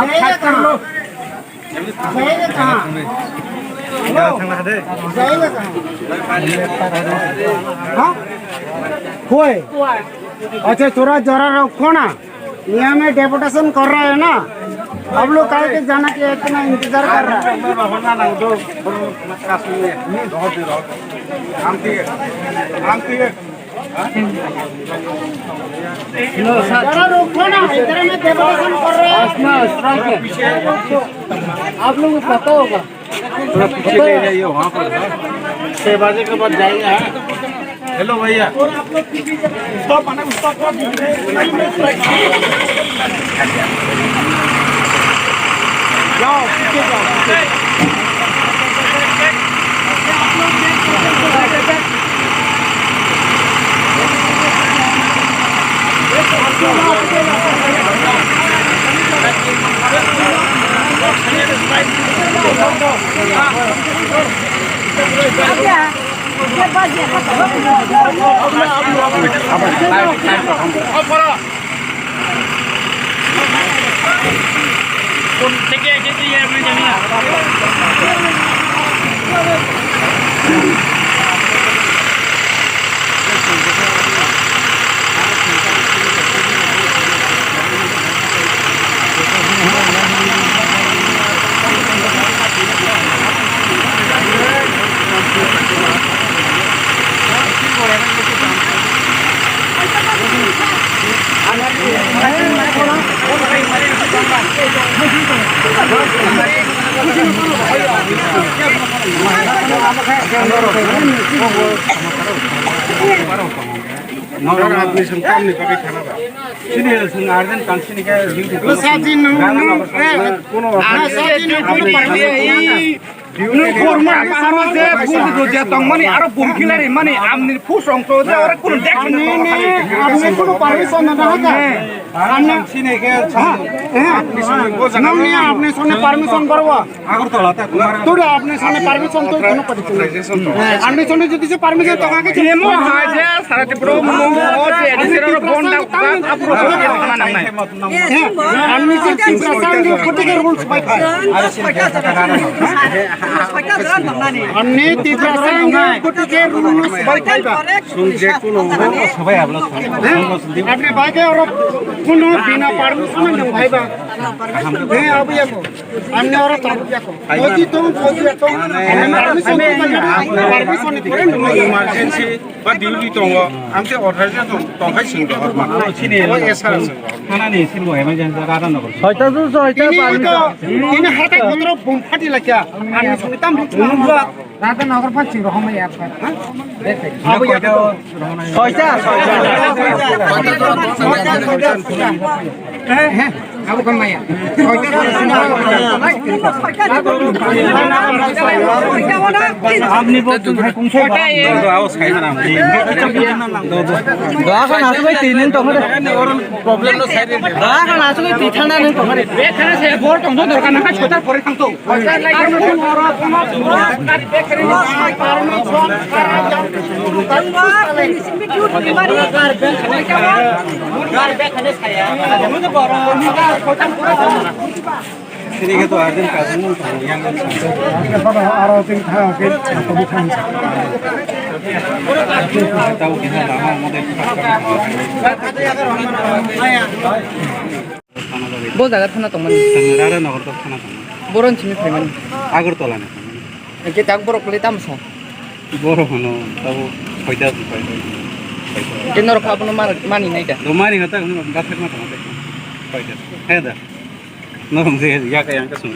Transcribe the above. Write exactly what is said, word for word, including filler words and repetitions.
जाएगा कहाँ? हेलो, जाएगा कहाँ? हाँ? कोई? अच्छा, थोड़ा जरा रुको ना। यहाँ में डेपुटेशन कर रहा है ना, आप लोग काहे के जाना के इतना इंतजार कर रहा है? जरा रुको ना, इधर में डेपुटेशन कर रहा है। आप लोग को पता होगा। थोड़ा पीछे ले जाइए, वहाँ पर है। छह बजे के बाद जाएंगे, हाँ। हेलो भैया। जाओ, पीछे जाओ, पीछे। Sir, apni sung tamni bagwi thana ba? Sini sung urgent kan sini khe duty. Lo saji nung, nung, eh, kono ah, saji nung, kono party. Nung korma kaham je bul do je tong mani aro bum khilai ri mani amni phusong to je aro kono dek. Apni ne, apni kono permission na ha ka? Sini khe, eh, apni sung bo jaga nung ne, apni sung ne permission barwa. Agartala ta kumar. Toda apni sung ne permission to kono party. Authorization to. Apni sung ne jodi se permission to ka ke? Nemo haja sara Tripura mo o je adisero bonda ka apro ko mana nai. Apni se Tiprasa Sangh Gotike rules bai khai. Apni Tiprasa Sangh Gotike rules bai khai ba. Sung je kono sabai abla. Apni bai ke oro kono bina permission nang bai ba. He abu ya ko. Amni oro tabuk ya ko. Oji tong, oji tong. Amni permission ni pore nang. Emergency ba duty tongo. Amte authorization tong, tong khai sing dohor ma. Sini. O S R sing dohor. Thana ni sini bo emergency rara no. Soita su soita. Ini itu, ini harta kotor bom phati lakya. Amni sung tam. Rata nokar phan sing rohormai ya. Abo ya. Soita, soita. Abo kan maya. Soita. Apni bo tum hai kung soita. Doa kan asuk tinin tong. Doa kan asuk tithana ning tong. Bek khana se bor tong dorkar na ka soita pore thang to. Bo jaga thana tongmani. Rara Nagar to thana tongmani. Boron simi phaimani. Agartala ni. Hingke tak borok kwlwi tamo sa? Borok hwno, tabo phaida, phaida, phaida. Tei norok abono mani, mani nai da? Do mani hota, hwno, gathak na tamo tei. Phaida. He da. Norok je yak yang ka sung.